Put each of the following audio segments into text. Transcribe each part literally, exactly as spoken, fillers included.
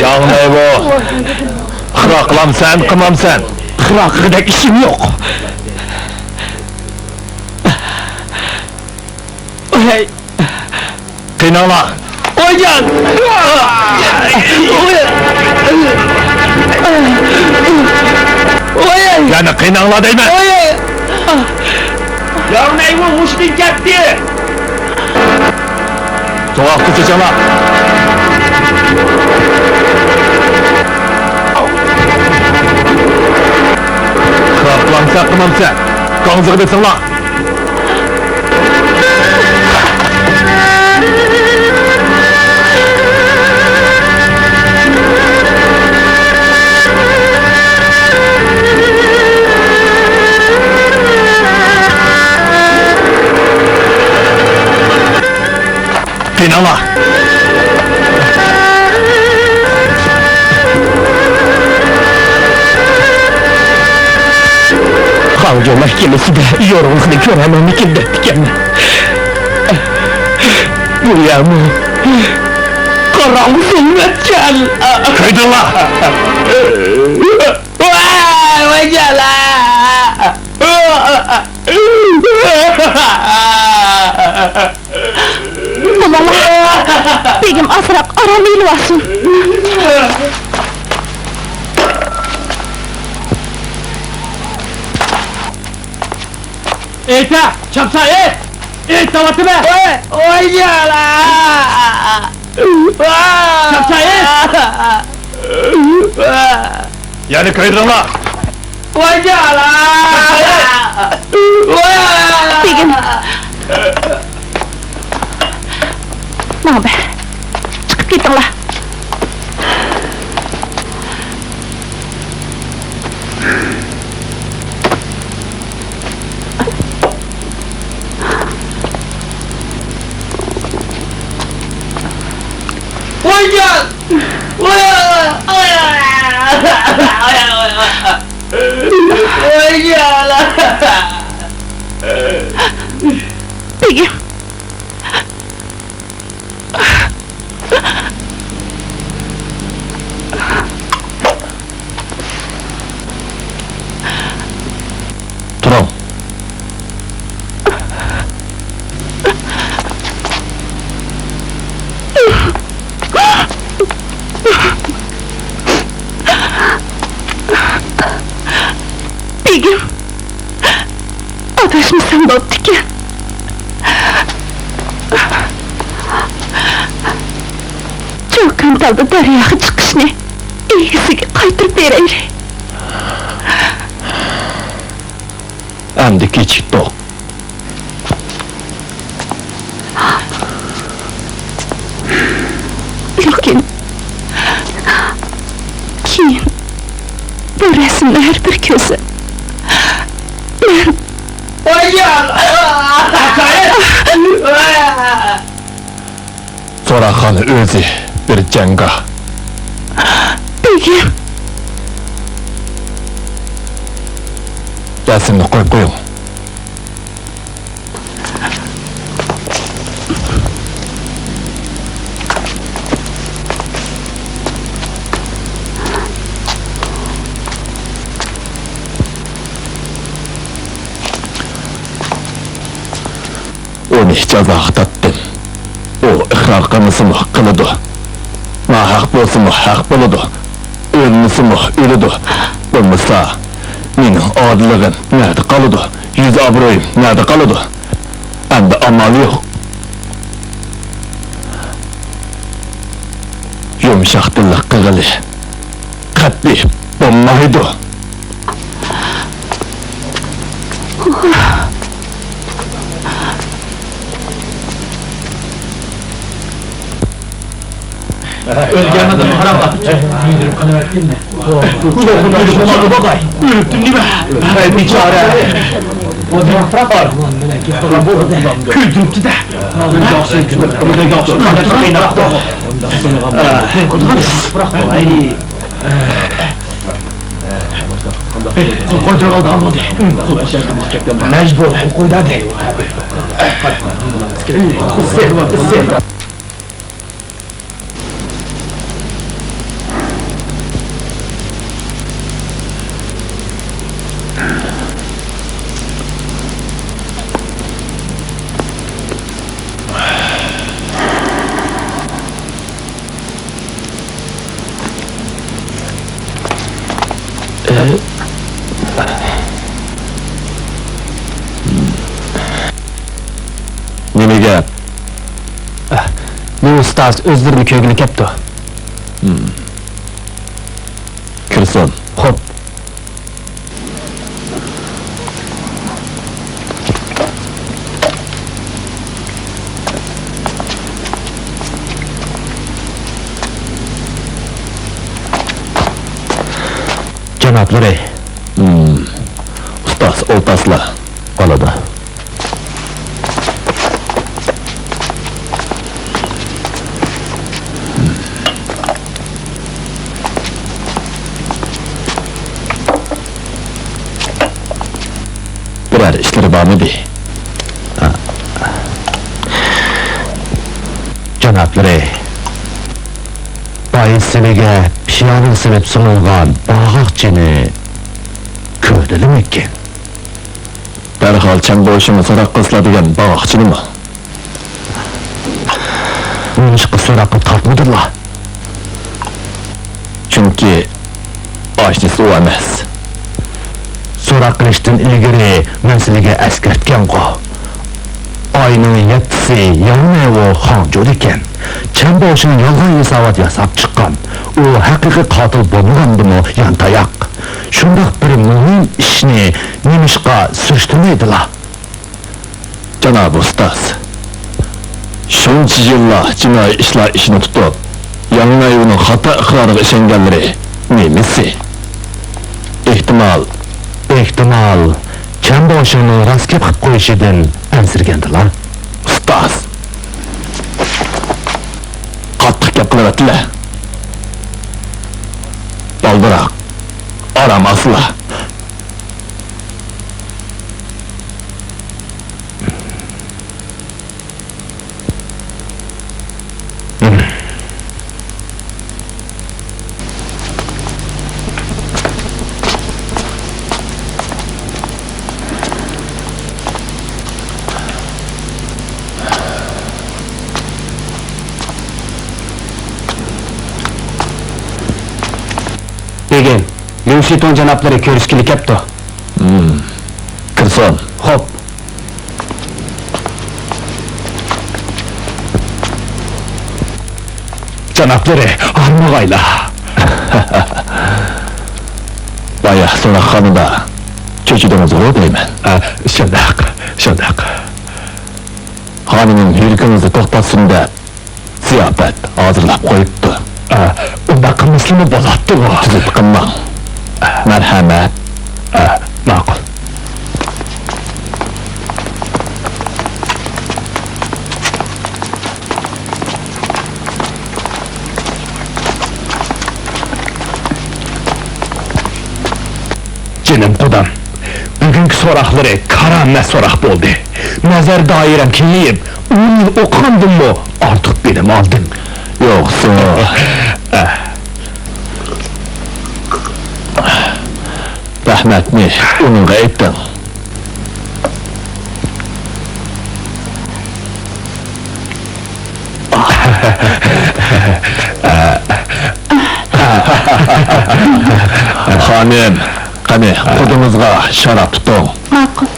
ياڭ نەيۋو، خىرا قىلامسەن، قىلمامسەن؟ خىرا قىلغۇدەك ئىشىم يوق. قىيناڭلار! ۋايجان! يەنە قىيناڭلار دەيمەن! ياۋ نەيۋو ھوشىدىن كەتتى! سوغۇققا چېچىڭلار! خىرا قىلامسەن، قىلمامسەن؟ گاڭزىغا بېسىڭلار! قىيناڭلار! خاڭجۇ مەھكىمىسىدە يورۇقلۇقنى كۆرەلمەيمىكىن دەپتىكەنمەن. بۇ يەرمۇ قاراڭغۇ زۇلمەتكەن. كۆيدۈڭلار! ۋاي، ۋاي جالا! بولۇڭلار، بېگىم ئازراق ئارام ئېلىۋالسۇن. ئېيتە، چاپسان ئېيت! ئېيت دەۋاتىمەن! ۋاي، ۋاي جالا! چاپسان ئېيت! يەنە كۆيدۈرۈڭلار! ۋاي جالا! بېگىم! ماڭا بەر. چىقىپ كېتىڭلار. ۋاي جان! ۋاي ئانا! ۋاي ئانا! ۋاي ئانا! ۋاي ئانا! بېگىم! تۇرۇڭ. بېگىم، ئاداشمىسام بوپتىكەن. چوكان تالدا دەرياغا چىقىشنى ئىگىسىگە قايتۇرۇپ بېرەيلى. ئەمدى كېچىكتۇق. لېكىن كېيىن بۇ رەسىمنى ھەر بىر كۆرسەم، مەن سوراقخانا ئۆزى بىر جەڭگاھ. بېگىم. رەسىمنى قويۇپ قويۇڭ. ئۇنى جازاغا تارتتىم. ئۇ ئىقرار قىلمىسىمۇ قىلىدۇ. ناھەق بولسىمۇ ھەق بولىدۇ. ئۆلمىسىمۇ ئۆلىدۇ. بولمىسا، مېنىڭ ئادىللىقىم نەدە قالىدۇ؟ يۈز ئابرۇيۇم نەدە قالىدۇ؟ ئەمدى ئامال يوق. يۇمشاق دىللىق قىلغىلى قەتئىي بولمايدۇ. ئۆزگەرمىدىم، قاراڭلار. ئۆلۈپتۇ نېمە؟ بىچارە. كۆيدۈرۈپتۇ-دە. قويدۇرۇۋالىدىغان بولدى. مەجبۇر قويدۇ. نېمە گەپ؟ مېنىڭ ئۇستاز ئۆزلىرىنى كۆرگىلى كەپتۇ. كىرسۇن. خوپ. جانابلىرى. ئۇستاز، ئولتۇرسىلا. بولىدۇ. بىرەر ئىشلىرى بارمىدى؟ جانابلىرى، بايسىلىگە پىيانىغا سېلىپ سۇنۇلغان باغاقچىنى كۆردىلىمىكىن؟ دەرھال چەن بوشىڭ سوراق قىلسىلا دېگەن باغاقچىنىمۇ؟ نېمىشقا سوراققا تارتمىدىلا؟ چۈنكى ئاشنىسى ئۇ ئەمەس. سوراق قىلىشتىن ئىلگىرى مەن سىلىگە ئەسكەرتكەنغۇ، ئاينىڭ يەتتىسى ياڭنەيۋۇ خاڭجۇدىكەن. چەن بوشىڭ يالغان ھېسابات ياساپ چىققان. ئۇ ھەقىقىي قاتىل بولمىغاندىمۇ يانتاياق. شۇنداق بىر مۇھىم ئىشنى نېمىشقا سۈرۈشتۈرمەيدىلا؟ جانابىي ئۇستاز، شۇنچە يىللار جىنايى ئىشلار ئىشىنى تۇتۇپ، ياڭنەيۋۇنىڭ خاتا ئىقرارىغا ئىشەنگەنلىرى نېمىسى؟ ئېھتىمال، ئېھتىمال، چەن بوشىڭنىڭ راست گەپ قىلىپ قويۇشىدىن ئەنسىرىگەندىلا. ئۇستاز، قاتتىق گەپ قىلىۋەتتىلە. بالدۇراق، ئارام ئالسىلا. بۈگۈن ليۇ شىتۇڭ جانابلىرى كۆرۈشكىلى كەپتۇ. كىرسۇن. خوپ. جانابلىرى، ھارمىغايلا. بايا سوراقخانىدا چۆچۈدىڭىزغۇ دەيمەن. ئا، شۇنداق، شۇنداق. خانىمىم يۈرىكىڭىزنى توختاتسۇن دەپ، زىياپەت ھازىرلاپ قويۇپتۇ. ئا، ئۇنداق قىلمىسىمۇ بولاتتىغۇ. تۈزۈت قىلماڭ. مەرھەمەت. ئا، ماقۇل. جېنىم قۇدام، بۈگۈنكى سوراقلىرى كارامەت سوراق بولدى. نەزەر دائىرەم كېڭىيىپ، ئون يىل ئوقۇغاندىنمۇ ئارتۇق بىلىم ئالدىم. يوقسۇ. رەھمەتنى ئۇنىڭغا ئېيتىڭ. خانىم، قېنى، قۇدىڭىزغا شاراب تۇتۇڭ. ماقۇل.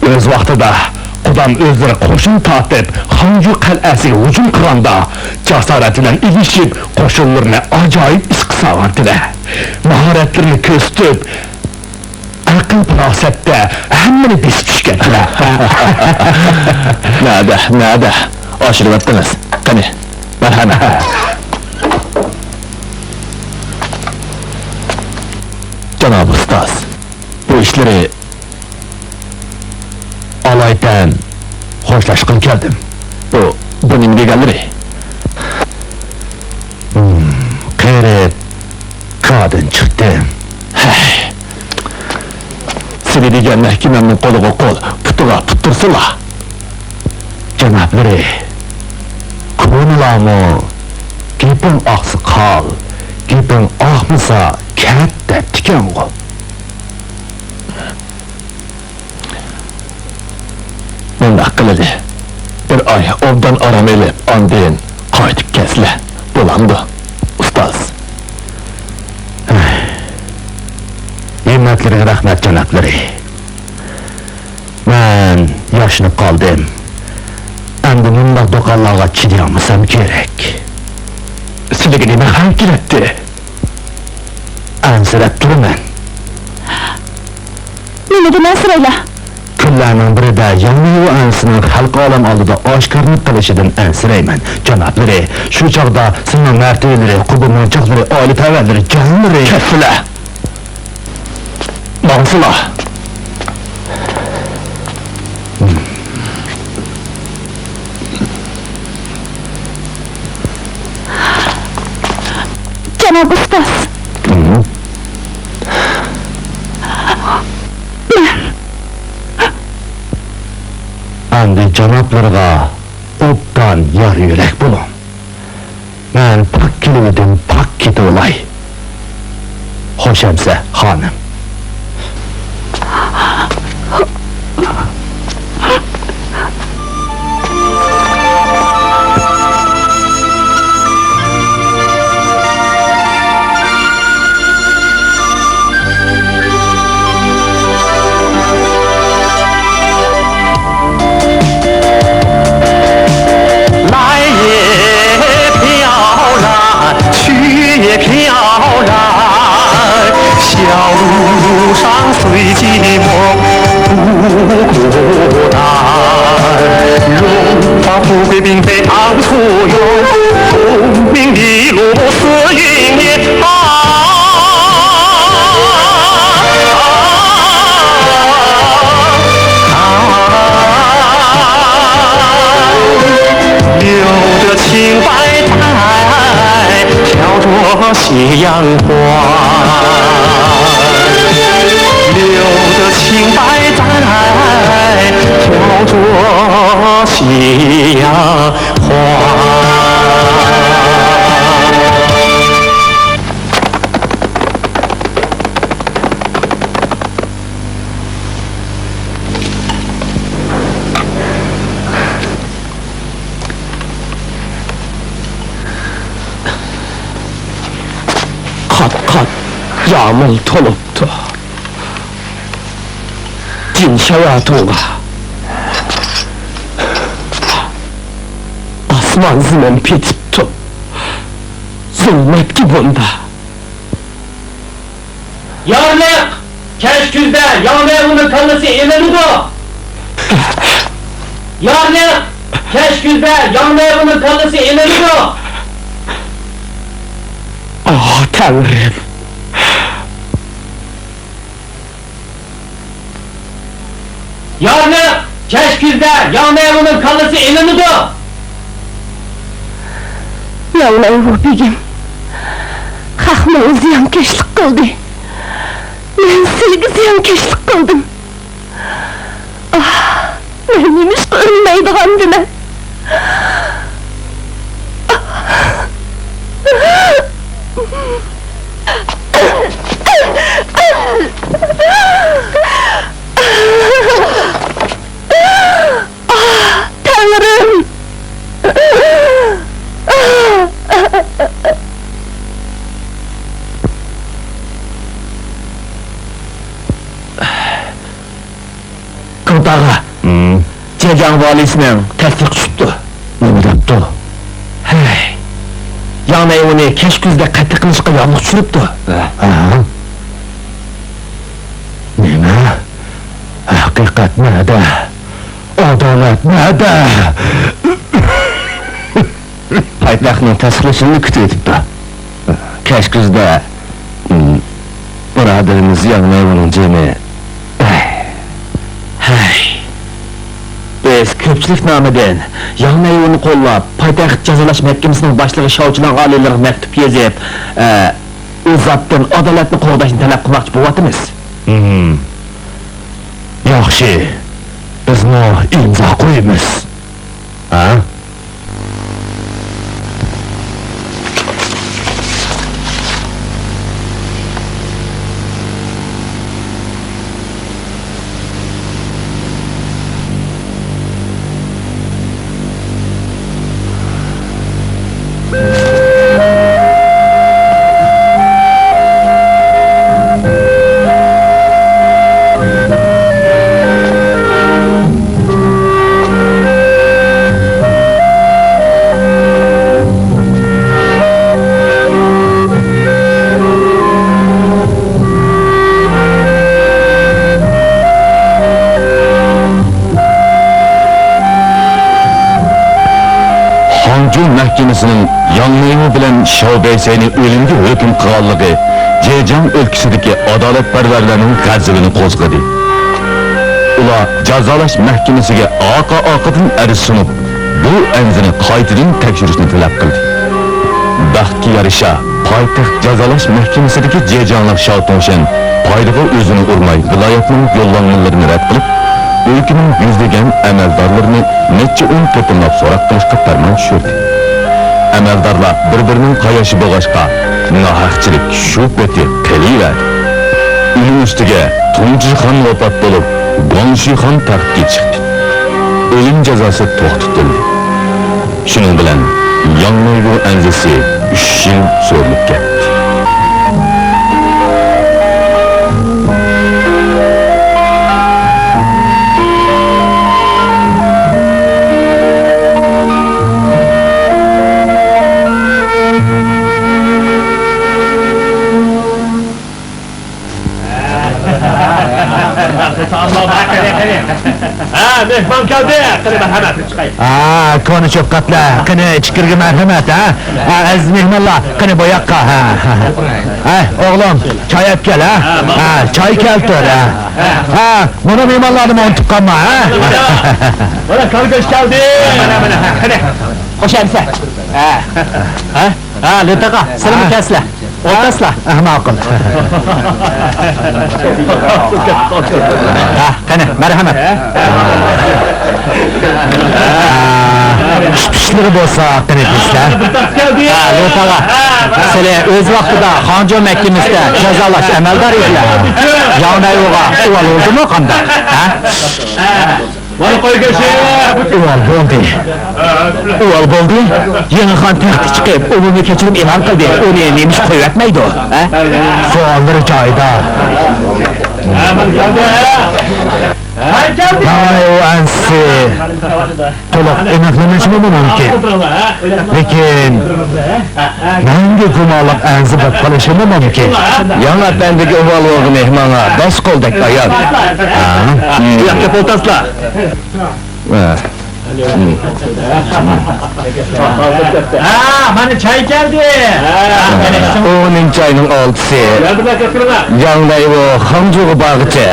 ئۆز ۋاقتىدا قۇدام ئۆزلىرى قوشۇن تارتىپ، خاڭجۇ قەلئەسىگە ھۇجۇم قىلغاندا، جاسارەت بىلەن ئېلىشىپ، قوشۇنلىرىنى ئاجايىپ ئىشقا سالغانتىلەر. ماھارەتلىرىنى كۆرسىتىپ، ئەقىل-پاراسەتتە ھەممىنى بېسىپ چۈشكەنتىلەر. نەدە، نەدە؟ ئاشۇرۇۋەتتىڭىز. قېنى، مەرھەمەت. جانابىي ئۇستاز، بۇ ئىشلىرى ئىشلەشكىلى كەلدىم. بۇ، بۇ نېمە دېگەنلىرى؟ ھىم، قېرىپ، كادىن چىقتىم. ھەي. سېنى دېگەن مەھكىمەمنىڭ قولىغا قول، پۇتىغا پۇت تۇرسۇنلا. جانابلىرى، كونىلارمۇ، «گېپىڭ ئاقسا قال، گېپىڭ ئاقمىسا كەت» دەپتىكەنغۇ. مۇنداق قىلىلى، بىر ئاي ئوبدان ئارام ئېلىپ، ئاندىن قايتىپ كەلسىلە، بولامدۇ، ئۇستاز؟ ھىممەتلىرىگە رەھمەت، جانابلىرى. مەن ياشىنىپ قالدىم. ئەمدى مۇنداق دوقاللارغا چىدىيالمىسام كېرەك. سىلىگە نېمە ھەل كېلەتتى؟ ئەنسىرەپ تۇرىمەن. نېمىدىن ئەنسىرەيلى؟ كۈنلەرنىڭ بىرىدە ياڭ نەيۋۇ ئانىسىنىڭ خەلق ئالەم ئالدىدا ئاشكارىلىنىپ قېلىشىدىن ئەنسىرەيمەن، جانابلىرى. شۇ چاغدا سىلىنىڭ مەرتىۋىلىرى، قۇبا مونچاقلىرى، ئائىلە تەۋەلىرى، جانلىرى. كەتسىلە! ماڭسىلا! جاناب ئۇستاز. مەن. ئەمدى جانابلىرىغا ئوبدان يار يۈرەك بولۇڭ. مەن پاك كېلىۋىدىم، پاك كېتىۋالاي. خوش ئەمىسە، خانىم. قات-قات يامۇل تولۇپتۇ. جىن شاياتۇنغا ئاسمان زېمىن پېتىپتۇ. زۇلمەتكە بۇندا. يارلىق! كەچ كۈزدە ياڭ نەيۋۇنىڭ كاللىسى ئېلىنىدۇ! يارلىق! كەچ كۈزدە ياڭ نەيۋۇنىڭ كاللىسى ئېلىنىدۇ! ئاھ، تەڭرىم! يارلىق! كەچ كۈزدە ياڭ نەيۋۇنىڭ كاللىسى ئېلىنىدۇ! ياڭ نەيۋۇ بېگىم، خەق ماڭا زىيانكەشلىك قىلدى. مەن سىلىگە زىيانكەشلىك قىلدىم. ئاھ، مەن نېمىشقا ئۆلمەيدىغاندىمەن؟ ئاھ، تەڭرىم! كوڭتاغا، جېجياڭ ۋالىسىنىڭ تەستىقى چۈشۈپتۇ. نېمە دەپتۇ؟ ھەي، ياڭ نەيۋۇنى كەچ كۈزدە قەتل قىلىشقا يارلىق چۈشۈرۈپتۇ. ھە. نېمە؟ ھەقىقەت نەدە؟ ئادالەت نەدە؟ پايتەختنىڭ تەستىقلىشىنى كۈتۈۋېتىپتۇ. كەچ كۈزدە، م، بۇرادىرىمىز ياڭ نەيۋۇنىڭ جېنى. ھەي. بىز كۆپچىلىك نامىدىن ياڭ نەيۋۇنى قوللاپ، پايتەخت جازالاش مەھكىمىسىنىڭ باشلىقى شاۋچىلىڭ ئالىيلىرىغا مەكتۇپ يېزىپ، ئە، ئۇ زاتتىن ئادالەتنى قوغداشنى تەلەپ قىلماقچى بولۇۋاتىمىز. ھىم. ياخشى. بىزمۇ ئىمزا قويىمىز. ھە؟ خاڭجۇ مەھكىمىسىنىڭ ياڭ نەيۋۇ بىلەن شاۋ بەيسەينى ئۆلۈمگە ھۆكۈم قىلغانلىقى جېجياڭ ئۆلكىسىدىكى ئادالەتپەرۋەرلەرنىڭ غەزىپىنى قوزغىدى. ئۇلار جازالاش مەھكىمىسىگە ئارقا-ئارقىدىن ئەرز سۇنۇپ، بۇ ئەنزىنى قايتىدىن تەكشۈرۈشنى تەلەپ قىلدى. بەختكە يارىشا، پايتەخت جازالاش مەھكىمىسىدىكى جېجياڭلىق شياۋ تۇڭشەن پايدىغا ئۆزىنى ئۇرماي، ۋىلايەتنىڭ يوللانمىلىرىنى رەت قىلىپ، ئۆلكىنىڭ يۈزلىگەن ئەمەلدارلىرىنى نەچچە ئون قېتىملاپ سوراق قىلىشقا پەرمان چۈشۈردى. ئەمەلدارلار بىر-بىرىنىڭ قاياشى بولغاچقا، ناھەقچىلىك شۇ پېتى قېلىۋەردى. ئۇنىڭ ئۈستىگە تۇڭجىخان ۋاپات بولۇپ، گۇاڭشىخان تەختكە چىقتى. ئۆلۈم جازاسى توختىتىلدى. شۇنىڭ بىلەن ياڭ نەيۋۇ ئەنزىسى ئۈچ يىل سۈرۈلۈپ كەتتى. ھە، مېھمان كەلدى. قېنى، مەرھەمەت، چىقاي. ھە، كونا چوققاتلار. قېنى، ئىچكىرىگە مەرھەمەت، ھە. ھە، ئەزىز مېھمانلار، قېنى، بۇ ياققا. ھە، ھە، ھە. ھە، ئوغلۇم، چاي ئەپ كەل، ھە. ھە، چاي كەلتۈر، ھە. ھە، مانا مېھمانلارنى ئۇنتۇپ قالما، ھە. مانا كارگۆش كەلدى. مانا، مانا، قېنى. خوش ئەمىسە. ھە. ھە؟ ھە، لېتاقا، سىلىمۇ كەلسىلە. ئولتۇرسىلا. ئەھ، ماقۇل. ھە، قېنى، مەرھەمەت. ئىش-پىشلىرى بولسا قېنى دېسىلە. ھە، لېتاقا، سىلى ئۆز ۋاقتىدا خاڭجۇ مەھكىمىسىدە جازالاش ئەمەلدارى ئىدىلە. ياڭ نەيۋۇغا ئۇۋال بولدىمۇ قانداق؟ ھە؟ مانا قوي گۆشى! ئۇۋال بولدى. ئۇۋال بولدى. يېڭى خان تەختكە چىقىپ، ئومۇمىي كەچۈرۈم ئېلان قىلدى. ئۇنى نېمىشقا قويۇۋەتمەيدۇ؟ ھە؟ سوئاللىرى جايىدا. مانا ئۇ ئەنسى. تولۇق ئېنىقلىمىشىمۇ مۇمكىن. لېكىن مەڭگۈ گۇمانلىق ئەنزە بولۇپ قېلىشىمۇ مۇمكىن. ياڭ ئەپەندىگە ئۇۋال بولغىنى ماڭا داس قولدەك ئايان. ھە؟ بۇ ياققا پول تاسلا. ھە. ھە، مانا چاي كەلدى. ئۇنىڭ چاينىڭ ئالتىسى ياڭ نەيۋۇ خاڭجۇغا بارغىچە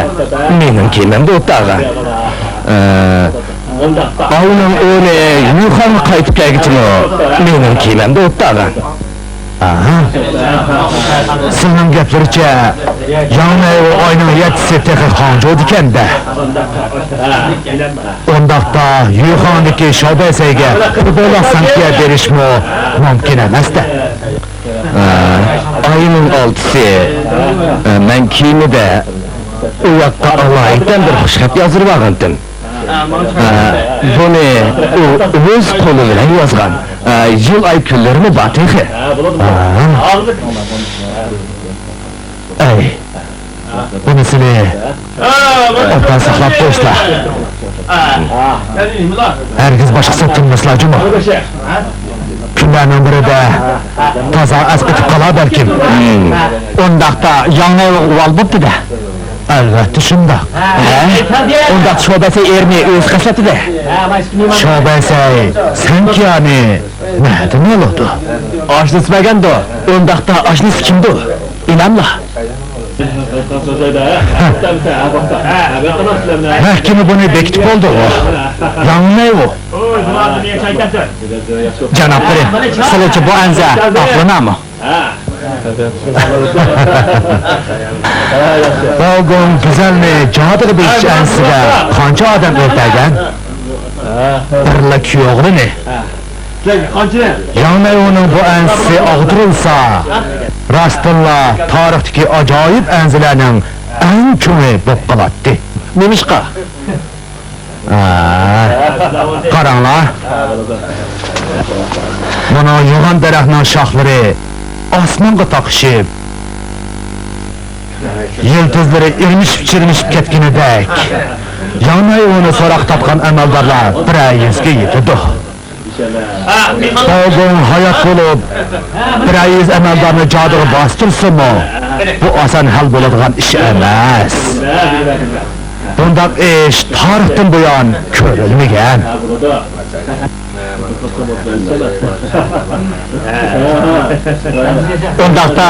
مېنىڭ كېمەمدە ئولتۇرغان. ئاينىڭ ئونى يۈخەنگە قايتىپ كەلگىچىمۇ مېنىڭ كېمەمدە ئولتۇرغان. ئاھا. سىلىنىڭ گەپلىرىچە، ياڭ نەيۋۇ ئاينىڭ يەتتىسى تېخى خاڭجۇدىكەن-دە. ئۇنداقتا يۈخەندىكى شاۋبەيسەيگە پۇل بولاق سانكىيە بېرىشمۇ مۇمكىن ئەمەس-دە. ئاينىڭ ئالتىسى، مەن كېمىدە ئۇ ياققا ئالايىتەن بىر خۇشخەت يازدۇرۇۋالغانتىم. ئە، بۇنى ئۇ ئۆز قولى بىلەن يازغان. ئە، يىل ئاي كۈنلىرىمۇ بار تېخى. ئە. ئەي، بۇنى سىلى ئوبدان ساقلاپ قويسىلا. ھەرگىز باشقىسىغا تىنمىسىلا جۇمۇ. كۈنلەرنىڭ بىرىدە تازا ئەسقېتىپ قالار بەلكىم. ئۇنداقتا ياڭ نەيۋۇغا ئۇۋال بوپتۇ-دە. ئەلۋەتتە شۇنداق. ھە؟ ئۇنداق شوبەسەي ئېرىنى ئۆزى قەستلەپتۇ-دە. شوبەسەي سەنكىيانى نەدىن ئالىدۇ؟ ئاشنىسى بەرگەندۇ؟ ئۇنداقتا ئاشنىسى كىمدۇ؟ ئىنەملا. مەھكىمە بۇنى بېكىتىپ بولدىغۇ. ياڭنەيۋۇ. جانابلىرى، سىلىچە بۇ ئەنزە ئاقلىنامۇ؟ باۋگوڭ گۈزەلنى جادۇغا بېكىتىش ئەنزىسىگە قانچە ئادەم ئۆلتۈرگەن؟ بىرلا كۈيئوغلىنى. ياڭنەيۋۇنىڭ بۇ ئەنزىسى ئاغدۇرۇلسا، راستتىنلا تارىختىكى ئاجايىپ ئەنزىلەرنىڭ ئەڭ چوڭى بولۇپ قالاتتى. نېمىشقا؟ ئا، قاراڭلار. مانا يوغان دەرەخنىڭ شاخلىرى ئاسمانغا تاقىشىپ، يىلتىزلىرى ئىرمىشىپ-چىرمىشىپ كەتكىنىدەك، ياڭنەيۋۇنى سوراققا تارتقان ئەمەلدارلار بىرەر يۈزگە يېتىدۇ. باۋگوڭ ھايات بولۇپ، بىرەر يۈز ئەمەلدارنى جادۇغا باستۇرسىمۇ، بۇ ئاسان ھەل بولىدىغان ئىش ئەمەس. بۇنداق ئىش تارىختىن بۇيان كۆرۈلمىگەن. ئۇنداقتا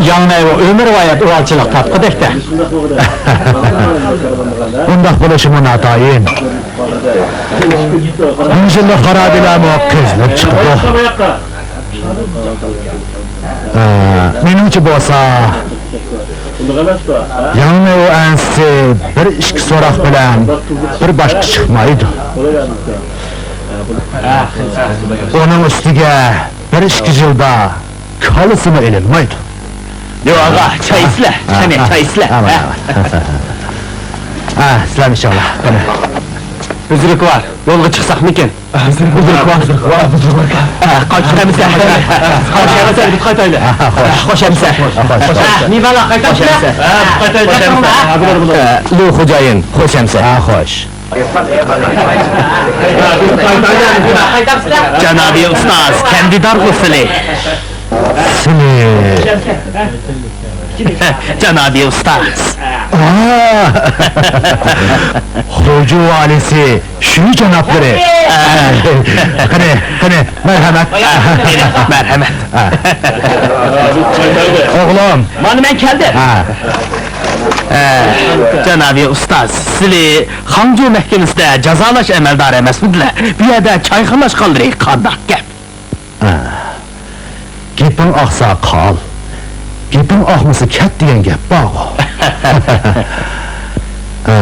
ياڭنەيۋۇ ئۆمۈرۋايەت ئورالچىلىق تارتقۇدەك-دە. بۇنداق بولۇشىمۇ ناتايىن. مىڭ يىللىق خارابىلەرمۇ قېزىلىپ چىقىدۇ. ئە، مېنىڭچە بولسا، ياڭنەيۋۇ ئەنزىسى بىر ئىككى سوراق بىلەن بىر باشقا چىقمايدۇ. ئۇنىڭ ئۈستىگە بىر ئىككى يىلدا كالىسىمۇ ئېلىنمايدۇ. يو، ئاغا، چاي ئىچىلە. قېنى، چاي ئىچىلە. ئامان، ئامان. ھە، سىلەرنى ئىچىڭلار. قېنى. بۈزرۈكۋار، يولغا چىقساقمىكىن؟ بۈزرۈكۋار، بۈزرۈكۋار، بۈزرۈكۋار. ھە، قايتىپ كەلمىسە. خوش ئەمىسە، بىز قايتايلى. خوش. خوش ئەمىسە. خوش. ھە، مېھمانلار، قايتايلى. ھە، بىز قايتايلى. خوش ئەمىسە. ھە، لۇ خوجايىن، خوش ئەمىسە. ھە، خوش. جانابىي ئۇستاز، كەندىدارغۇ سىلى؟ سىلى. جانابىي ئۇستاز. ئا! خوجا ۋالىسى شۇ جانابلىرى. قېنى، قېنى، مەرھەمەت. قېنى، مەرھەمەت. ئوغلۇم. مانا مەن كەلدىم. ھە. ئە، جانابىي ئۇستاز، سىلى خاڭجۇ مەھكىمىسىدە جازالاش ئەمەلدارى ئەمەسمىدىلە؟ بۇ يەردە چايخانا ئاچقانلىرى قانداق گەپ؟ ئە، گېپىڭ ئاقسا قال، گېپىڭ ئاقمىسا كەت دېگەن گەپ بارغۇ. ئە،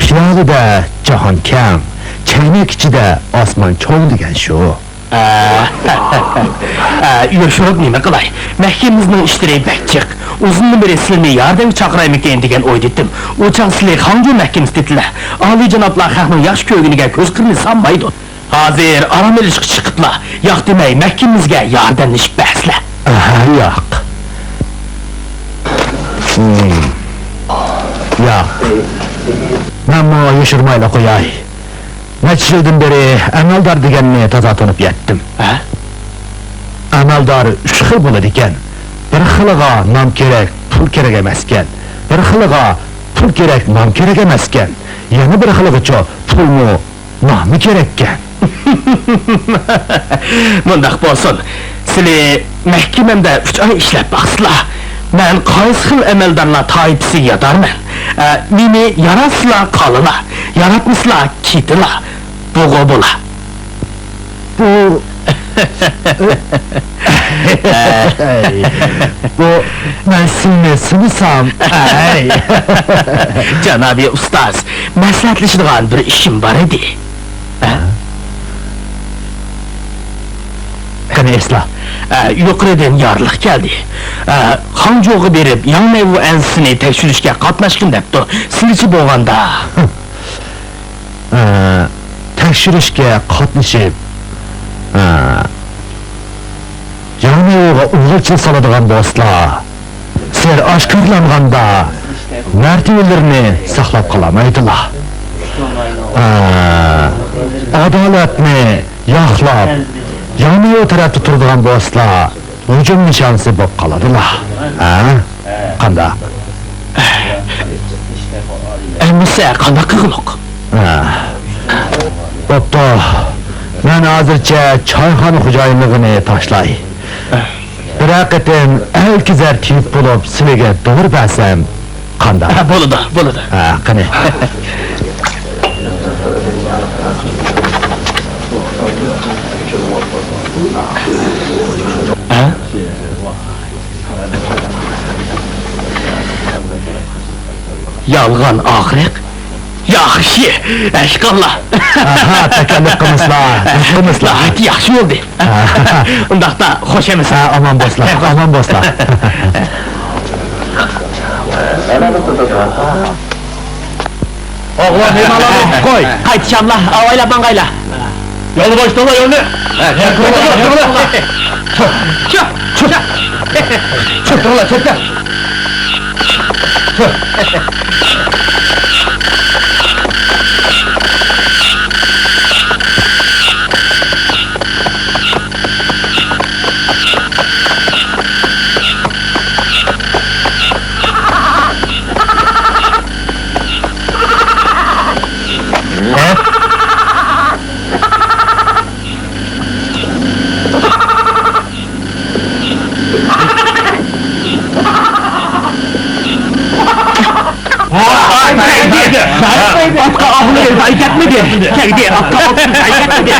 پىيالىدە جاھان كەڭ، چەينەك ئىچىدە ئاسمان چوڭ دېگەن شۇ. ئە، ئە، يوشۇرۇپ نېمە قىلاي؟ مەھكىمىمىزنىڭ ئىشلىرى بەك جىق. ئۇزۇندىن بېرى سىلىنى ياردەمگە چاقىرايمىكىن دېگەن ئويدىتتىم. ئۇ چاغ سىلى خاڭجۇ مەھكىمىسىدىتىلە. ئالىيجانابلار خەقنىڭ ياخشى كۆرگىنىگە كۆز قىرىنى سالمايدۇ. ھازىر ئارام ئېلىشقا چىقىپلا، ياق دېمەي مەھكىمىمىزگە ياردەملىشىپ بەرسىلە. ئەھە، ياق. ھىم. ياق. مەنمۇ يوشۇرمايلا قوياي. نەچچە يىلدىن بېرى ئەمەلدار دېگەننى تازا تونۇپ يەتتىم. ھە؟ ئەمەلدار ئۈچ خىل بولىدىكەن. بىر خىلىغا نام كېرەك، پۇل كېرەك ئەمەسكەن. بىر خىلىغا پۇل كېرەك، نام كېرەك ئەمەسكەن. يەنە بىر خىلىغىچۇ پۇلمۇ، ناممۇ كېرەككەن. مۇنداق بولسۇن، سىلى مەھكىمەمدە ئۈچ ئاي ئىشلەپ باقسىلا، مەن قايسى خىل ئەمەلدارلار تائىپىسىگە ياتارمەن؟ ئە، مېنى ياراتسىلا قالىلا، ياراتمىسىلا كېتىلا. بۇغۇ بولا. بۇ، بۇ مەن سىلىنى سىنىسام، ئەي. جانابىي ئۇستاز، مەسلىھەتلىشىدىغان بىر ئىشىم بار ئىدى. ھە؟ قېنى ئېيتسىلا. ئە، يۇقىرىدىن يارلىق كەلدى. ئە، خاڭجۇغا بېرىپ، ياڭ مەيۋۇ ئەنزىسىنى تەكشۈرۈشكە قاتناشقىن دەپتۇ. سىلىچە بولغاندا. ئە، تەكشۈرۈشكە قاتنىشىپ، ئە، ياڭ مەيۋۇغا ئۇلىغا چىل سالىدىغان بولسىلا، سىر ئاشكارىلانغاندا مەرتىۋىلىرىنى ساقلاپ قالالمايدىلا. ئە، ئادالەتنى ياقلاپ، ياڭ مەيۋۇ تەرەپتە تۇرىدىغان بولسىلا، ھۇجۇم نىشانىسى بولۇپ قالىدىلا. ھە؟ قانداق؟ ئەمىسە قانداق قىلغۇلۇق؟ ھە. بوپتۇ. مەن ھازىرچە چايخانا خوجايىنلىقىنى تاشلاي. ھەر قېتىم ئەلكىزەر تېۋىپ بولۇپ سىلىگە دورا بەرسەم قانداق؟ ھە، بولىدۇ، بولىدۇ. ھە، قېنى. ھە؟ يالغان ئاغرىق، ياخشى، ئەشقاللا. ئاھا، تەكەللۇپ قىلمىسىلا، قىلمىسىلا. ناھايىتى ياخشى بولدى. ئاھا. ئۇنداقتا خوش ئەمىسە. ھە، ئامان بولسىلا، ئامان بولسىلا. ئوغلۇم، مېھمانلارنى ئوقۇپ قوي. قايتىشاملا، ئاۋايلاپ ماڭايلا. يولنى بوشىتىڭلار، يولنى. چۈش، چۈش. چۈش، تۇرۇڭلار، چەتكە. ئاتقا ئاۋۇ زايە كەتمىدى. تەگدى، ئاتقا ئاۋۇ زايە كەتمىدى.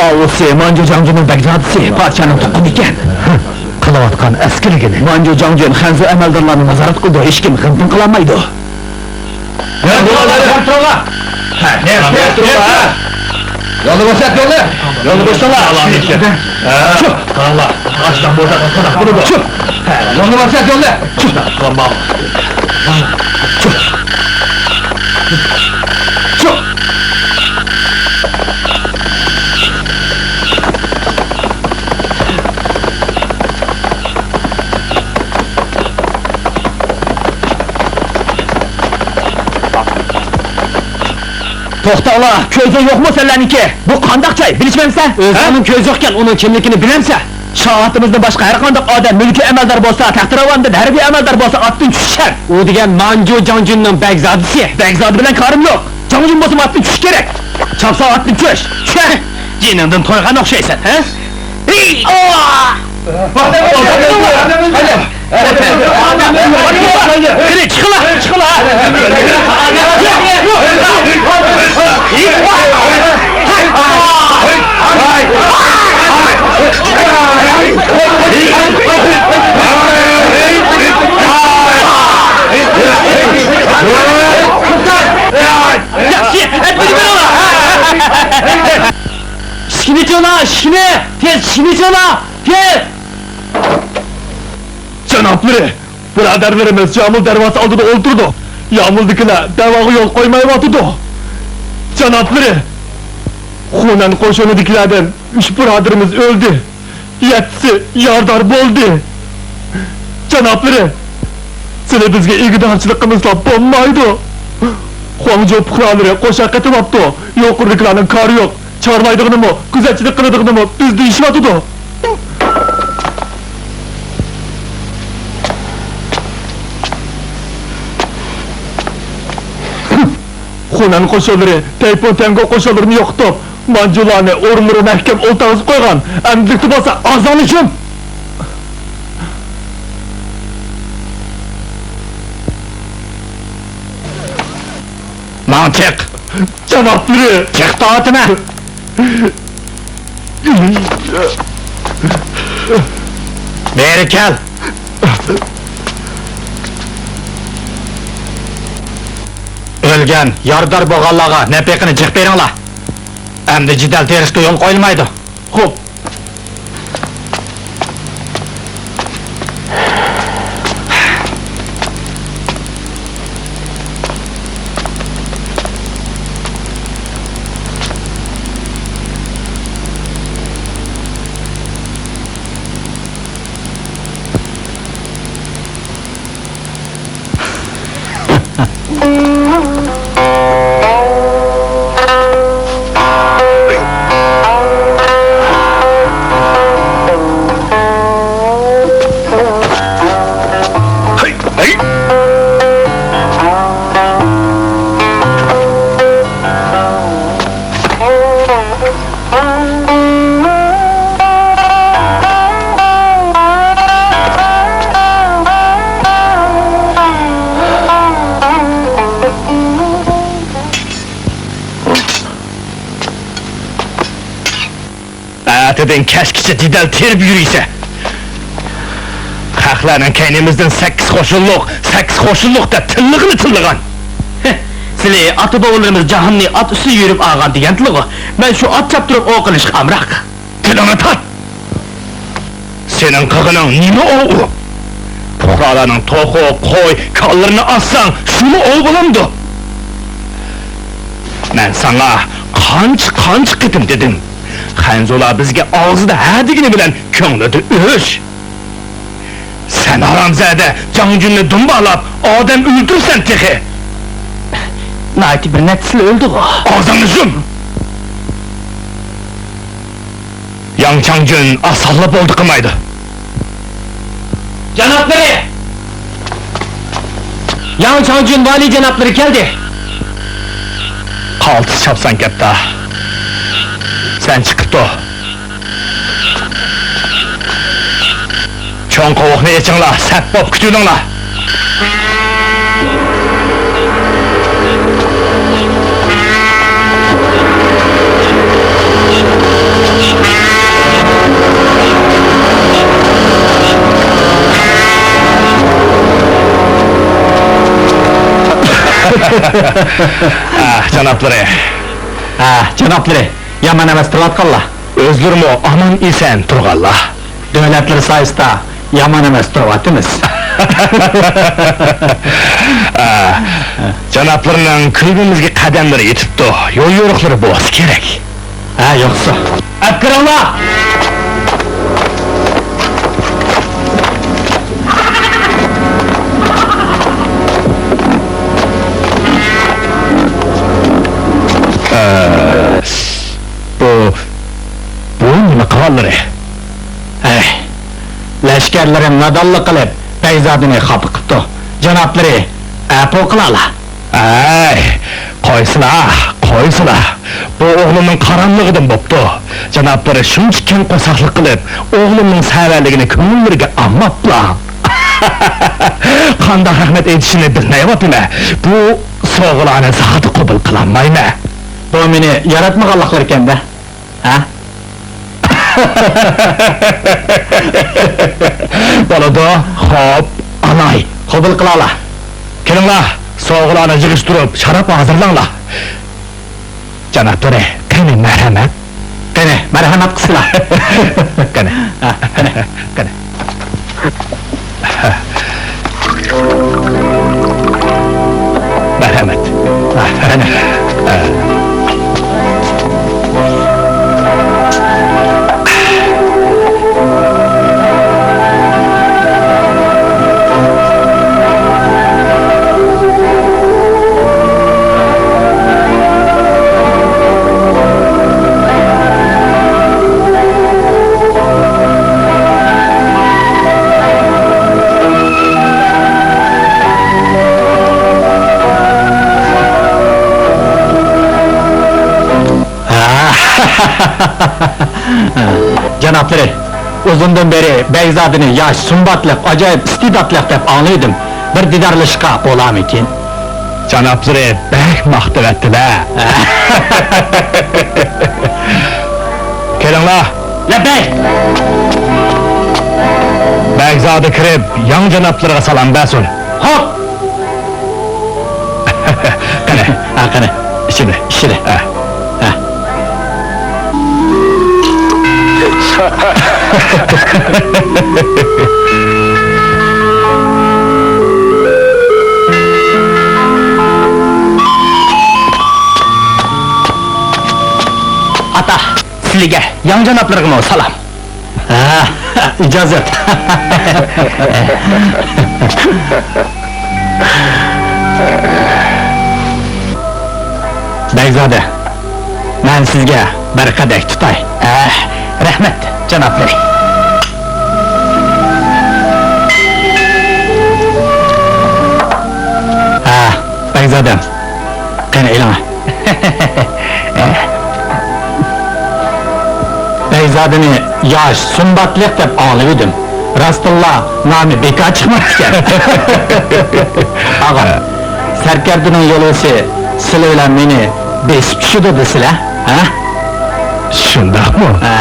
ئاۋۇسى مانجۇ جاڭجۈننىڭ بەگزادىسى، پادىشاھنىڭ تۇغقىنى ئىكەن. قىلىۋاتقان ئەسكىلىكىنى. مانجۇ جاڭجۈن خەنزۇ ئەمەلدارلارنى نازارەت قىلىدۇ، ھېچكىم غىم-پىڭ قىلالمايدۇ. يولنى بوشات، يولنى. يولنى بوشاڭلار. شۇ. قاراڭلار، ئاشتان بولسا قانداق بولىدۇ؟ شۇ. يولنى بوشات، يولنى. شۇ. شۇ. توختاڭلار، كۆزۈڭ يوقمۇ سەنلەرنىڭكى؟ بۇ قانداق جاي، بىلىشمەمسەن؟ ئۆزۈڭنىڭ كۆزى يوقكەن، ئۇنىڭ كىملىكىنى بىلەمسەن؟ شائىتىمىزدىن باشقا ھەر قانداق ئادەم مۈلكىي ئەمەلدار بولسا، تەختىراۋاندىن ھەربىي ئەمەلدار بولسا، ئاتتىن چۈشۈشەر. ئۇ دېگەن مانجۇ جاڭجۈننىڭ بەگزادىسى. بەگزادە بىلەن كارىم يوق. جاڭجۈن بولسىمۇ ئاتتىن چۈشۈش كېرەك. چاپسان ئاتتىن چۈش. چۈش. جېنىڭدىن تويغان ئوخشايسەن، ھە؟ قېنى، چىقىڭلار، چىقىڭلار. ياخشى، ئەتمىدى بېرىڭلار. ئىشىكنى ئېچىڭلار، ئىشىكنى! تېز ئىشىكنى ئېچىڭلار، تېز! جانابلىرى، بۇرادەرلىرىمىز يامۇل دەرۋازىسى ئالدىدا ئولتۇرىدۇ. يامۇلدىكىلەر دەۋاغا يول قويمايۋاتىدۇ. جانابلىرى، خۇنەن قوشۇنىدىكىلەردىن ئۈچ بۇرادىرىمىز ئۆلدى. يەتتىسى يارىدار بولدى. جانابلىرى، سىلى بىزگە ئىگىدارچىلىق قىلمىسىلا بولمايدۇ. خۇاڭجۇ پۇقرالىرى قوشاق قېتىۋاپتۇ. يۇقىرىدىكىلەرنىڭ كارى يوق. چارلايدىغىنىمۇ، كۆزەتچىلىك قىلىدىغىنىمۇ بىز دېيىشىۋاتىدۇ. خۇنەن قوشۇنلىرى تەيپۇڭ تەڭگو قوشۇنلىرىنى يوقىتىپ، مانجۇلارنى ئورۇنلىرىغا مەھكەم ئولتۇرغۇزۇپ قويغان. ئەمدىلىكتە بولسا ئازانلىشىم. ماڭ چىق! جانابلىرى! چىق دەۋاتىمەن! بېرى كەل! ئۆلگەن، يارىدار بولغانلارغا نەپىقىنى جىق بېرىڭلار. ئەمدى جېدەل تېرىشقا يول قويۇلمايدۇ. خوپ. سەن كەچكىچە جېدەل تېرىپ يۈرىسەن. خەقلەرنىڭ كەينىمىزدىن سەككىز قوشۇنلۇق، سەككىز قوشۇنلۇق دەپ تىللىغىنى تىللىغان. ھە، سىلى ئاتا-بوۋىلىرىمىز جاھاننى ئات ئۈستىدە يۈرۈپ ئالغان دېگەنتىلىغۇ. مەن شۇ ئات چاپتۇرۇپ ئوق ئېلىشقا ئامراق. تىلىڭنى تارت! سېنىڭ قىلغىنىڭ نېمە ئوۋ ئۇ؟ پۇقرالارنىڭ توخۇ، قوي، كالىلىرىنى ئاتساڭ، شۇمۇ ئوۋ بولامدۇ؟ مەن ساڭا قانچە، قانچە قېتىم دېدىم، خەنزۇلار بىزگە ئاغزىدا ھە دېگىنى بىلەن كۆڭلىدە ئۆچ. سەن ھارامزادە جاڭجۈننى دۇمبالاپ ئادەم ئۆلتۈرسەن تېخى. ناھايىتى بىر نەچچىسىلا ئۆلدىغۇ. ئاغزىڭنى يۇم! ياڭ چاڭجۈن ئاسانلا بولدى قىلمايدۇ. جانابلىرى! ياڭ چاڭجۈن ۋالىي جانابلىرى كەلدى. قالتىس چاپسان كەپتۇ. سەن چىقىپ تۇر. چوڭ قوۋۇقنى ئېچىڭلار، سەپ بوپ كۈتۈۋېلىڭلار. ئاھ، جانابلىرى. ئاھ، جانابلىرى، يامان ئەمەس تۇرۇۋاتقانلار. ئۆزلىرىمۇ ئامان-ئېسەن تۇرغانلار. دۆلەتلىرى سايىسىدا يامان ئەمەس تۇرۇۋاتىمىز. ئا، جانابلىرىنىڭ كۈلبىمىزگە قەدەملىرى يېتىپتۇ، يول يورۇقلىرى بولسا كېرەك. ھە، يوقسا. ئەپ كىرىڭلار! ئا، بۇ، بۇ نېمە قىلغانلىرى؟ ھەي، لەشكەرلىرىم نادانلىق قىلىپ، بەگزادىنى خاپا قىپتۇ. جانابلىرى ئەپۇ قىلالا. ھەي، قويسىلا، قويسىلا. بۇ ئوغلۇمنىڭ قاراملىقىدىن بوپتۇ. جانابلىرى شۇنچە كەڭ قورساقلىق قىلىپ، ئوغلۇمنىڭ سەۋەنلىكىنى كۆڭۈللىرىگە ئالماپلا. قانداق رەھمەت ئېيتىشىمنى بىلمەيۋاتىمەن. بۇ سوۋغىلارنى زادى قوبۇل قىلالمايمەن. بۇ مېنى ياراتمىغانلىقلىرىكەن-دە. ھە؟ بولىدۇ، خوپ، ئالاي. قوبۇل قىلالا. كېلىڭلار، سوۋغىلارنى يىغىشتۇرۇپ، شاراب ھازىرلاڭلار. جانابلىرى، قېنى مەرھەمەت. قېنى، مەرھەمەت قىلسىلا. قېنى. ھە، قېنى، قېنى. مەرھەمەت. جانابلىرى، ئۇزۇندىن بېرى بەگزادىنى ياش، سۇمباتلىق، ئاجايىپ ئىستېداتلىق دەپ ئاڭلىۋىدىم. بىر دىدارلىشىشقا بولامىكىن؟ جانابلىرى بەك ماختىۋەتتىلە. كېلىڭلار. لەببەي! بەگزادە كىرىپ، ياڭ جانابلىرىغا سالام بەرسۇن. خوپ! قېنى. ھە، قېنى. ئىچىدە. ئىچىدە. ھە. ھە. ئاتا، سىلىگە، ياڭ جانابلىرىغىمۇ سالام. ھە، ئىجازەت. بەگزادە، مەن سىزگە بىر قەدەھ تۇتاي. ھە، رەھمەت، جانابلىرى. ھە، بەگزادەم، قېنى ئېلىڭە. بەگزادىنى ياش، سۇمباتلىق دەپ ئاڭلىۋىدىم. راستتىنلا نامى بىكار چىقماپتىكەن. ئاغا، سەركەردىنىڭ يولۋىسى سىلى بىلەن مېنى بېسىپ چۈشىدۇ دېسىلە، ھە؟ شۇنداقمۇ؟ ھە.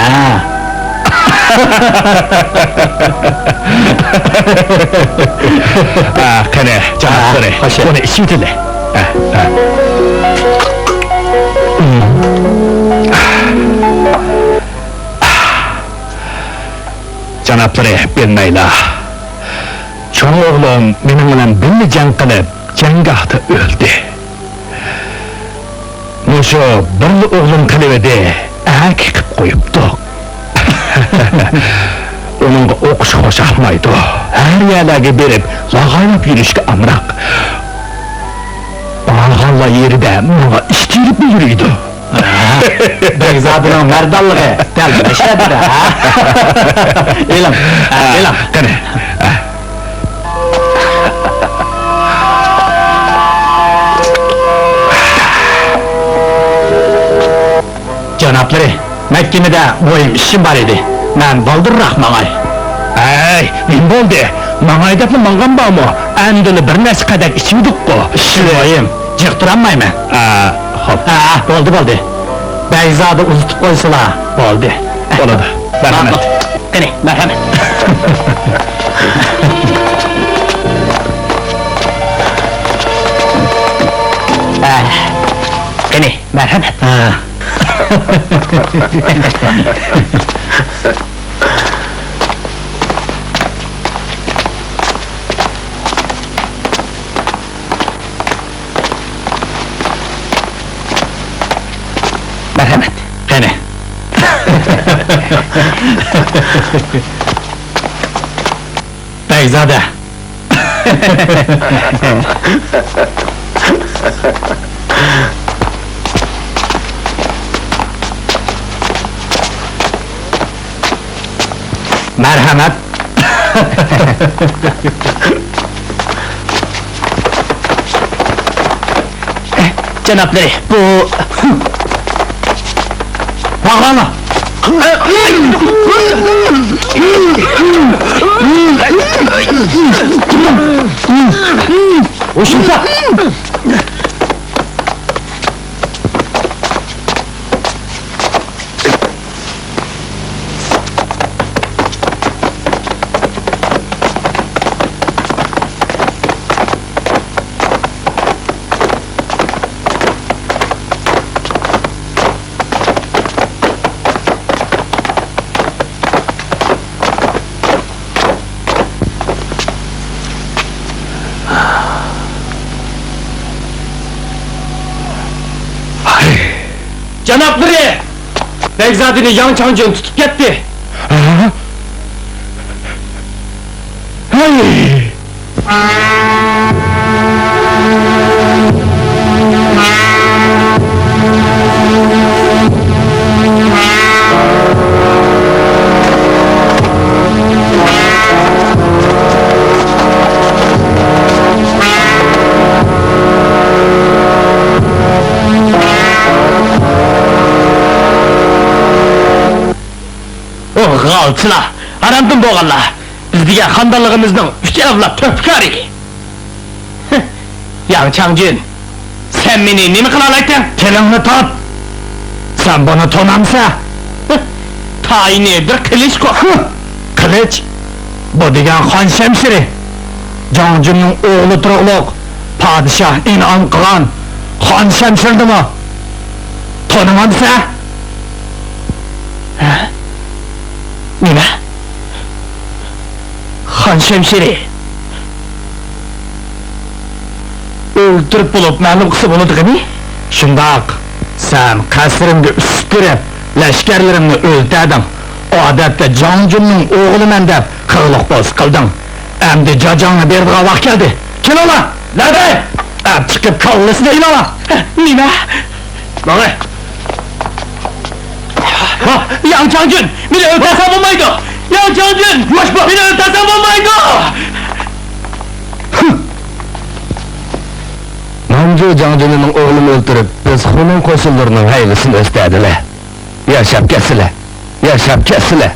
ھە، قېنى، جانابلىرى، ئۇنى ئىچىۋېتىلى. ھە، ھە. جانابلىرى، بىلمەيلا. چوڭ ئوغلۇم مېنىڭ بىلەن بىللە جەڭ قىلىپ، جەڭگاھتا ئۆلدى. مۇشۇ بىرلا ئوغلۇم قېلىۋىدى، ئەكە قىپ قويۇپتۇق. ئۇنىڭغا ئوقۇش خوشاقمايدۇ. ھەر يەرلەرگە بېرىپ، لاغايلاپ يۈرۈشكە ئامراق. بارغانلا يېرىدە ماڭا ئىش تېرىپمۇ يۈرىدۇ. بەگزادىنىڭ مەردانلىقى دەل مەشەدىدە، ھە؟ ئېلىڭ، ھە، ئېلىڭ. قېنى. جانابلىرى، مەھكىمىدە مۇھىم ئىشىم بار ئىدى. مەن بالدۇرراق ماڭاي. ھەي، نېمە بولدى؟ ماڭاي دەپلا ماڭغان بارمۇ؟ ئەمدىلا بىر نەچچە قەدەك ئىچىۋىدۇققۇ. ئىشىم مۇھىم، جىق تۇرالمايمەن. ئا، خوپ. ھە، بولدى، بولدى. بەگزادە ئۇزىتىپ قويسىلا، بولدى. بولىدۇ. مەرھەمەت. ماقۇل. قېنى، مەرھەمەت. ھە. قېنى، مەرھەمەت. ھە. مەرھەمەت. قېنى. بەگزادە. مەرھەمەت. جانابلىرى، بۇ. باغلاڭلار. ھوشۇڭدا. جانابلىرى! بەگزادىنى ياڭ چاڭجۈن تۇتۇپ كەتتى. ھە؟ ھەي! ئۇ غالچىلار، ھارامدىن بولغانلار، بىز دېگەن خانىدانلىقىمىزنىڭ ئۈچ ئەۋلاد تۆھپىكارى. ياڭ چاڭجۈن، سەن مېنى نېمە قىلالايتتىڭ؟ تىلىڭنى تۇت! سەن بۇنى تونامسەن؟ تايىنى بىر قىلىچقۇ. قىلىچ؟ بۇ دېگەن خان شەمشىرى. جاڭجۈننىڭ ئوغلى تۇرۇقلۇق پادىشاھ ئىنئام قىلغان خان شەمشىرىنىمۇ تونۇمامسەن؟ ھە؟ نېمە؟ خان شەمشىرى. ئۆلتۈرۈپ بولۇپ مەلۇم قىلسا بولىدىغىنى؟ شۇنداق. سەن قەسرىمگە ئۈسۈپ كىرىپ، لەشكەرلىرىمنى ئۆلتۈردۈڭ. ئادەتتە جاڭجۈننىڭ ئوغلىمەن دەپ قىلىقلىق بولسا قىلدىڭ. ئەمدى جاجاڭنى بېرىدىغان ۋاقىت كەلدى. كېلىڭلار! لەبەي! ئەپ چىقىپ كاللىسىنى ئېلىڭلار! نېمە؟ ماڭە! ھا، ياڭ چاڭجۈن، مېنى ئۆلتۈرسەڭ بولمايدۇ! ياڭ چاڭجۈن، ياش بول! مېنى ئۆلتۈرسەڭ بولمايدۇ! نامجۇ جاڭجۈنىنىڭ ئوغلىنى ئۆلتۈرۈپ، بىز خۇنەن قوشۇنلىرىنىڭ ھەيۋىسىنى ئۆستۈردىلە. ياشاپ كەتسىلە! ياشاپ كەتسىلە!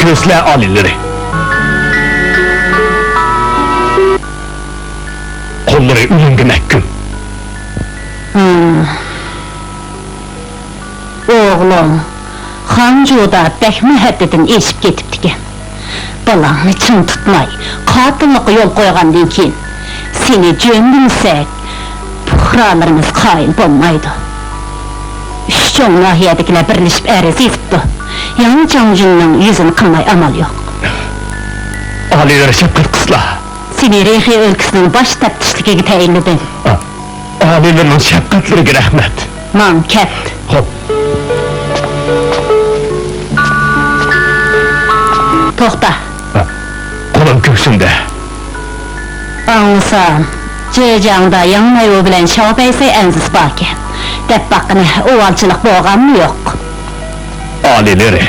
كۆزلە ئالىيلىرى. قوللىرى ئۆلۈمگە مەھكۇم. ھىم. ئوغلۇڭ خانجۇدا بەكمۇ ھەددىدىن ئېشىپ كېتىپتىكەن. بالاڭنى چىڭ تۇتماي، قاتىللىققا يول قويغاندىن كېيىن، سېنى جۆندىمىسەك، پۇقرالىرىمىز قايىل بولمايدۇ. ئۈچ چوڭ ناھىيەدىكىلەر بىرلىشىپ ئەرز يېزىپتۇ. ياڭ جاڭجۈننىڭ يۈزىنى قىلماي ئامال يوق. ئالىيلىرى شەپقەت قىلسىلا. سېنى رېخىي ئۆلكىسىنىڭ باش تەپتىشلىكىگە تەيىنلىدىم. ئا-، ئالىيلىرىنىڭ شەپقەتلىرىگە رەھمەت. ماڭ، كەت. خوپ. توختا. ھە، قولۇم كۆكسۈمدە. ئاڭلىسام، جېجياڭدا ياڭ نەيۋۇ بىلەن شياۋ بەيسەي ئەنزىسى باركەن. دەپ باققىنە، ئۇۋالچىلىق بولغانمۇ يوق؟ ئالىيلىرى،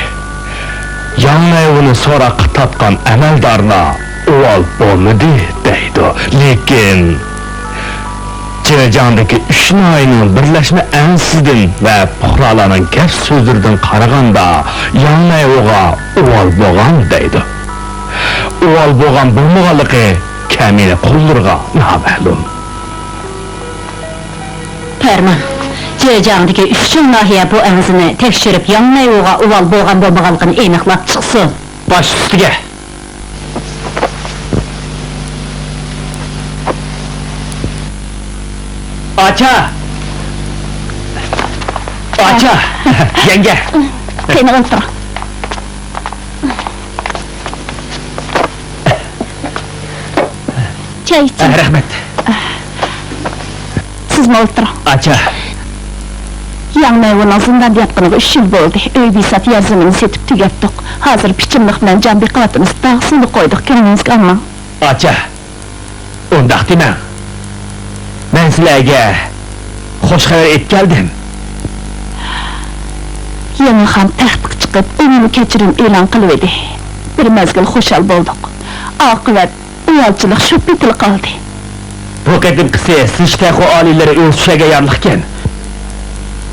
ياڭ نەيۋۇنى سوراققا تارتقان ئەمەلدارلار ئۇۋال بولمىدى دەيدۇ. لېكىن، جېجياڭدىكى ئۈچ ناھىيەنىڭ بىرلەشمە ئەنزىسىدىن ۋە پۇقرالارنىڭ گەپ سۆزلىرىدىن قارىغاندا، ياڭ نەيۋۇغا ئۇۋال بولغان دەيدۇ. ئۇۋال بولغان بولمىغانلىقى كەمىنە قوللىرىغا نامەلۇم. پەرمان، جېجياڭدىكى ئۈچ چوڭ ناھىيە بۇ ئەنزىنى تەكشۈرۈپ، ياڭ نەيۋۇغا ئۇۋال بولغان بولمىغانلىقىنى ئېنىقلاپ چىقسۇن. باش ئۈستىگە. ئاچا! ئاچا! يەڭگە! قېنى ئولتۇرۇڭ. چاي ئىچىڭ. ئە، رەھمەت. سىزمۇ ئولتۇرۇڭ. ئاچا. ياڭ نەيۋۇنىڭ زىنداندا ياتقىنىغا ئۈچ يىل بولدى. ئۆي بىسات، يەر زېمىننى سېتىپ تۈگەتتۇق. ھازىر پىچىملىق بىلەن جان بېقىۋاتىمىز. داغ سۇنى قويدۇق، كۆڭلىڭىزگە ئالماڭ. ئاچا، ئۇنداق دېمەڭ. مەن سىلەرگە خوش خەۋەر ئېيتىپ كەلدىم. يېڭى خان تەختكە چىقىپ، ئومۇمىي كەچۈرۈم ئېلان قىلىۋىدى. بىر مەزگىل خۇشال بولدۇق. ئاقىۋەت ئۇۋالچىلىق شۇ پېتىلا قالدى. بۇ قېتىمقىسى سىشتەخۇ ئالىيلىرى ئۆز چۈشەرگە يارلىقكەن.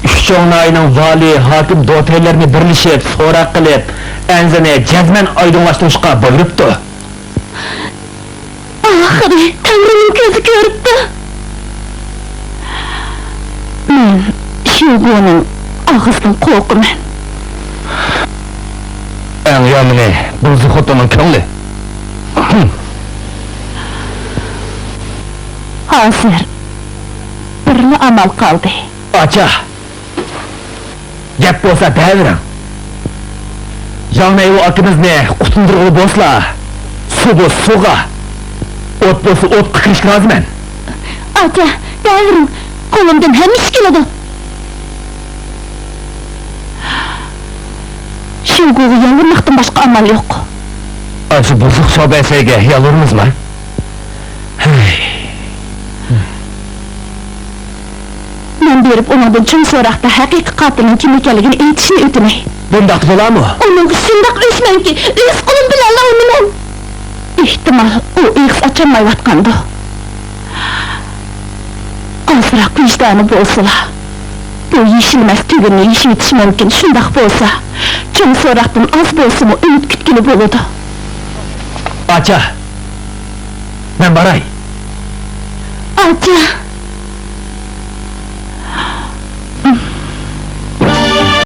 ئۈچ چوڭ ناھىيەنىڭ ۋالىي، ھاكىم دوتەيلىرىنى بىرلىشىپ سوراق قىلىپ، ئەنزىنى جەزمەن ئايدىڭلاشتۇرۇشقا بۇيرۇپتۇ. ئاخىرى تەڭرىنىڭ كۆزى كۆرۈپتۇ. مەن شيوگۇنىڭ ئاغزىدىن قورقىمەن. ئەڭ يامىنى، بۇزۇق خوتۇننىڭ كۆڭلى. ھازىر بىرلا ئامال قالدى. ئاچا! گەپ بولسا دەۋېرىڭ. ياڭ نەيۋۇ ئاكىمىزنى قۇتۇلدۇرغىلى بولسىلا، سۇ بولسا سۇغا، ئوت بولسا ئوتقا كىرىشكە رازىمەن. ئاچا، دەۋېرىڭ، قولۇمدىن ھەممە ئىش كېلىدۇ. شيوگۇغا يالۋۇرماقتىن باشقا ئامال يوق. ئاشۇ بۇزۇق شياۋ بەيسەيگە يالۋۇرىمىزما؟ ھەي. مەن بېرىپ ئۇنىڭدىن چوڭ سوراقتا ھەقىقىي قاتىلنىڭ كىم ئىكەنلىكىنى ئېيتىشنى ئۆتۈنەي. بۇنداق بولارمۇ؟ ئۇنىڭغا شۇنداق ئۆچمەنكى، ئۆز قولۇم بىلەنلا ئۇنى مەن. ئېھتىمال، ئۇ ئېغىز ئاچالمايۋاتقاندۇ. ئازراق ۋىجدانى بولسىلا، بۇ يېشىلمەس تۈگۈننى يېشىۋېتىشى مۇمكىن. شۇنداق بولسا، چوڭ سوراقتىن ئاز بولسىمۇ ئۈمىد كۈتكىلى بولىدۇ. ئاچا! مەن باراي. ئاچا!